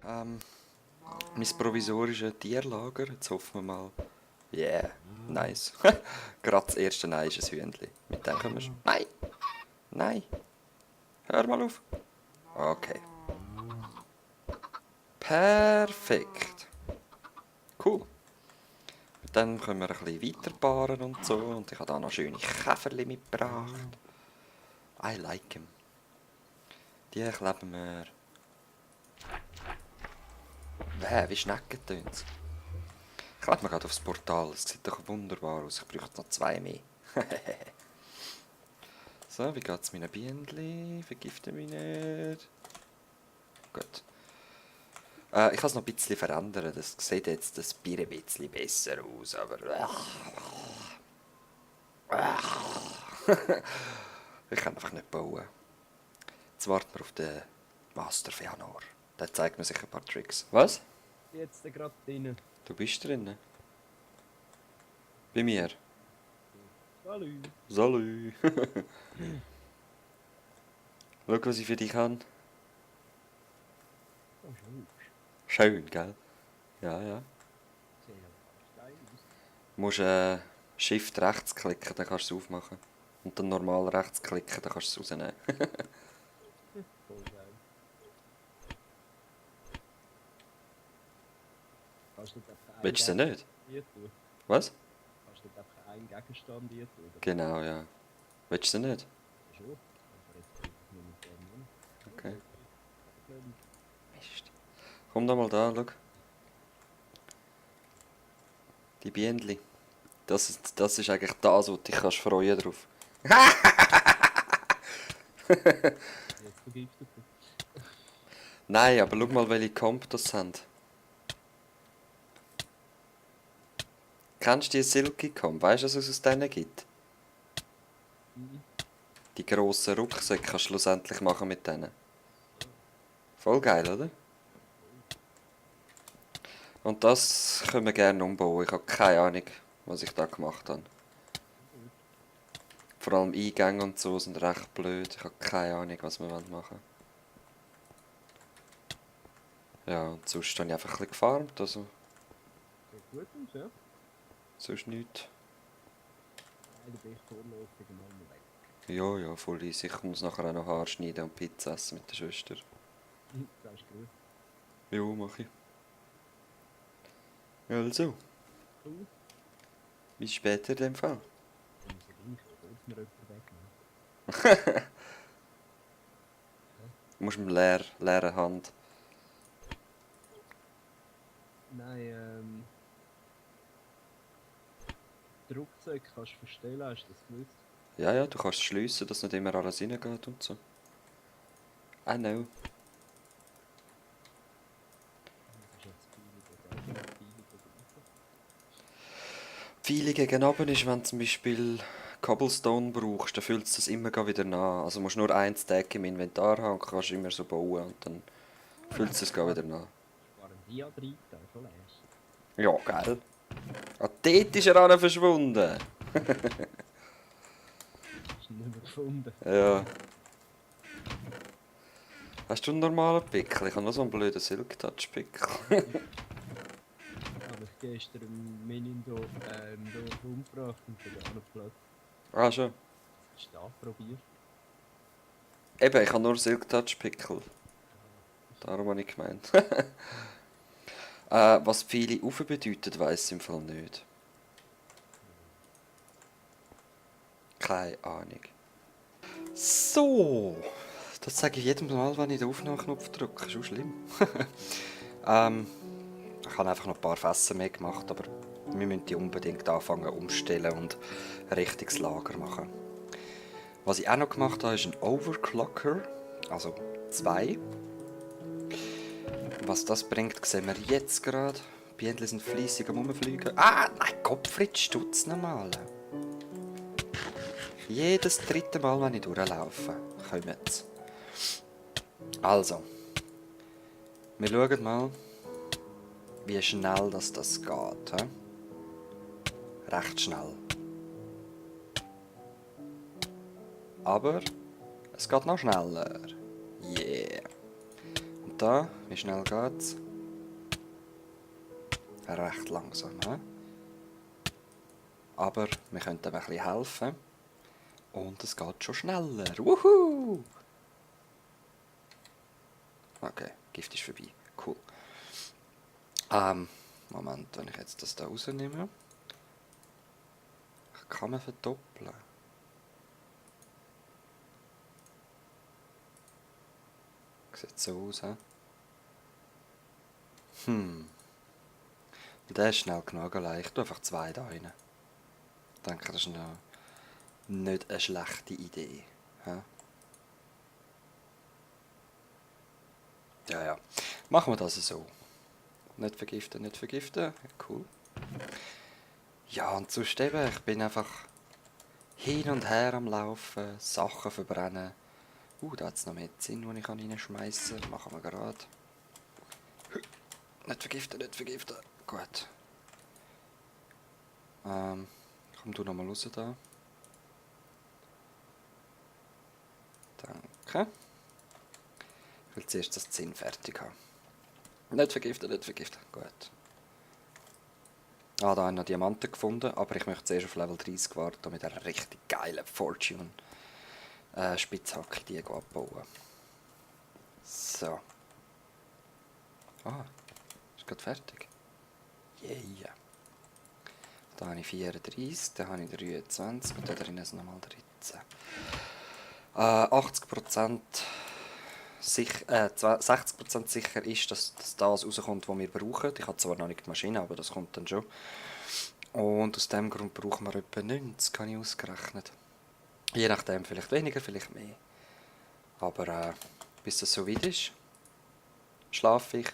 Ähm, mein provisorisches Tierlager. Jetzt hoffen wir mal. Yeah, nice. Gerade das erste Nein ist ein Hühnchen. Mit dem können wir schon. Nein! Nein! Hör mal auf! Okay. Perfekt. Cool. Dann können wir ein bisschen weiterpaaren und so. Und ich habe da noch schöne Käferli mitgebracht. I like them. Die kleben wir. Wie Schnecken tönt's. Ich klebe mir gerade aufs Portal. Es sieht doch wunderbar aus. Ich bräuchte noch 2 mehr. So, wie geht's meinen Bienenli? Vergifte mich nicht. Gut. Ich kann es noch ein bisschen verändern. Das sieht jetzt das Bier ein bisschen besser aus, aber... Ich kann einfach nicht bauen. Jetzt warten wir auf den Master Feanor. Der zeigt mir sicher ein paar Tricks. Was? Jetzt gerade drinnen. Du bist drinnen. Bei mir. Salut. Salut. Schau, was ich für dich habe. Oh, schön. Schön, gell? Ja, ja. Sehr steil aus. Du musst Shift rechts klicken, dann kannst du es aufmachen. Und dann normal rechts klicken, dann kannst du es rausnehmen. Voll geil. Kannst du dort einfach Willst du sie nicht? hier tun? Was? Kannst du dort einfach einen Gegenstand hier tun? Oder? Genau, ja. Willst du sie nicht? Schon. Aber jetzt geht es momentan nicht. Okay. Okay. Mist. Komm doch mal da, schau. Die Bienenli. Das ist eigentlich das, wo du dich kannst freuen drauf. Jetzt vergiftet du. Nein, aber schau mal, welche Comp das sind. Kennst du die Silky Comp? Weißt du, was es aus denen gibt? Mhm. Die grossen Rucksäcke kannst du schlussendlich machen mit denen. Voll geil, oder? Und das können wir gerne umbauen. Ich habe keine Ahnung, was ich da gemacht habe. Vor allem Eingänge und so sind recht blöd. Ich habe keine Ahnung, was wir machen wollen. Ja, und sonst habe ich einfach ein bisschen gefarmt, also Sieht gut aus, ja? sonst nichts. Nein, du bist vorläufig mal weg. Ja, ja, voll easy. Ich muss nachher auch noch Haare schneiden und Pizza essen mit der Schwester. Das ist gut. Jo, mach ich. Also, Cool. bis später in dem Fall. Wenn ich so bin, ich mir jemand wegnehmen. Du musst mit leeren Hand. Nein, die Rucksäcke kannst du verstellen, hast du das gewusst? Ja, ja, du kannst schliessen, dass nicht immer alles reingeht und so. I know. Das ist jetzt Pfeile Viele gegen oben ist, wenn du zum Beispiel Cobblestone brauchst, dann füllt es das immer wieder nach. Also musst nur ein Stack im Inventar haben und kannst immer so bauen und dann füllt es wieder nach. Waren die ja 3 da, schon leer. Ja, geil. Ah, dort ist er auch verschwunden. Hast du ihn nicht mehr gefunden. Ja. Hast du einen normalen Pickel? Ich habe noch so einen blöden Silk-Touch-Pickel. Habe ich gestern im Menindo dort umgebracht und dann auch noch Platz. Ah, schon. Hast du da probiert? Eben, ich habe nur Silk-Touch-Pickel. Darum habe ich gemeint. Was viele Ufe bedeutet, weiss ich im Fall nicht. Keine Ahnung. So. Das sage ich jedem Mal, wenn ich den Aufnahmeknopf drücke. Ist auch schlimm. Ich habe einfach noch ein paar Fässer mehr gemacht, aber wir müssen die unbedingt anfangen umstellen und ein richtiges Lager machen. Was ich auch noch gemacht habe, ist ein Overclocker. Also 2. Was das bringt, sehen wir jetzt gerade. Die Bienen sind fleissig am Rumfliegen. Ah, nein, Gottfried, stutz nochmal. Jedes dritte Mal, wenn ich durchlaufe, kommt's. Also, wir schauen mal, wie schnell das geht. He? Recht schnell. Aber es geht noch schneller. Yeah. da. Wie schnell geht's? Recht langsam, he? Aber wir können ihm ein bisschen helfen. Und es geht schon schneller. Wuhu! Okay, Gift ist vorbei. Cool. Moment, wenn ich jetzt das da rausnehme. Kann man verdoppeln? Sieht so aus, he? Der ist schnell genug allein. Ich tue einfach 2 da rein. Ich denke, das ist noch nicht eine schlechte Idee. He? Ja, ja. Machen wir das so. Nicht vergiften, nicht vergiften. Cool. Ja, und sonst eben, ich bin einfach hin und her am Laufen, Sachen verbrennen. Da hat es noch mehr Zinn, die ich reinschmeißen kann. Machen wir gerade. Nicht vergiften, nicht vergiften. Gut. Komm du noch mal raus da. Danke. Ich will zuerst das Zinn fertig haben. Nicht vergiften, nicht vergiften. Gut. Da habe ich noch Diamanten gefunden, aber ich möchte zuerst auf Level 30 warten, mit einer richtig geilen Fortune Spitzhacke die abbauen. So. Ist gerade fertig. Yeah. Da habe ich 34, da habe ich 23 und da drin ist nochmal 13. 80% 60% sicher ist, dass das rauskommt, was wir brauchen. Ich habe zwar noch nicht die Maschine, aber das kommt dann schon. Und aus dem Grund brauchen wir etwa 90, habe ich ausgerechnet. Je nachdem, vielleicht weniger, vielleicht mehr. Aber bis das so weit ist, schlafe ich,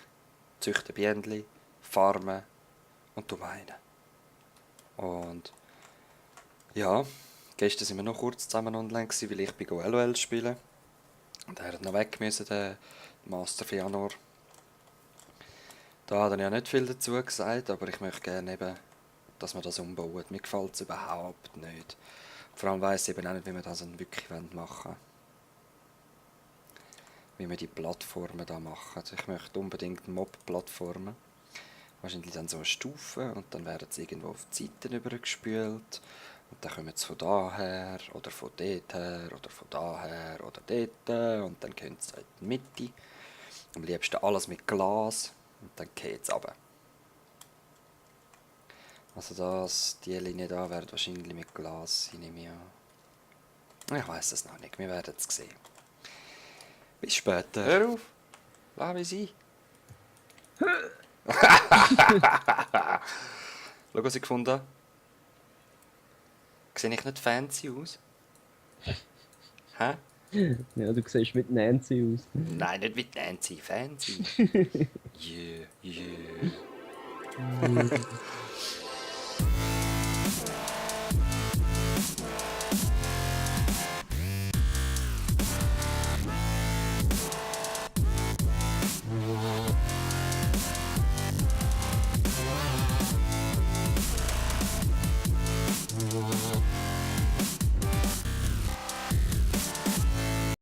züchte Bienen, farme und meine. Und ja, gestern sind wir noch kurz zusammen online gewesen, weil ich bin LOL spielen. Und er hat noch weg müssen, der Master von Januar. Da hat er ja nicht viel dazu gesagt, aber ich möchte gerne eben, dass wir das umbauen. Mir gefällt es überhaupt nicht. Vor allem weiss ich eben auch nicht, wie wir das dann wirklich machen wollen. Wie wir die Plattformen da machen. Also ich möchte unbedingt Mob-Plattformen. Wahrscheinlich dann so eine Stufe und dann werden sie irgendwo auf die Seiten übergespült. Und dann kommen sie von daher oder von dort her oder von daher oder dort und dann gehen sie in die Mitte. Am liebsten alles mit Glas und dann geht es runter. Also die Linie da wird wahrscheinlich mit Glas sein, nehme ich an. Ich weiss es noch nicht, wir werden es sehen. Bis später. Hör auf! Lass mich sein. Schau, was ich gefunden habe. Sehe ich nicht fancy aus? Hä? Ja, du siehst mit Nancy aus. Nein, nicht mit Nancy, fancy. Yeah, yeah.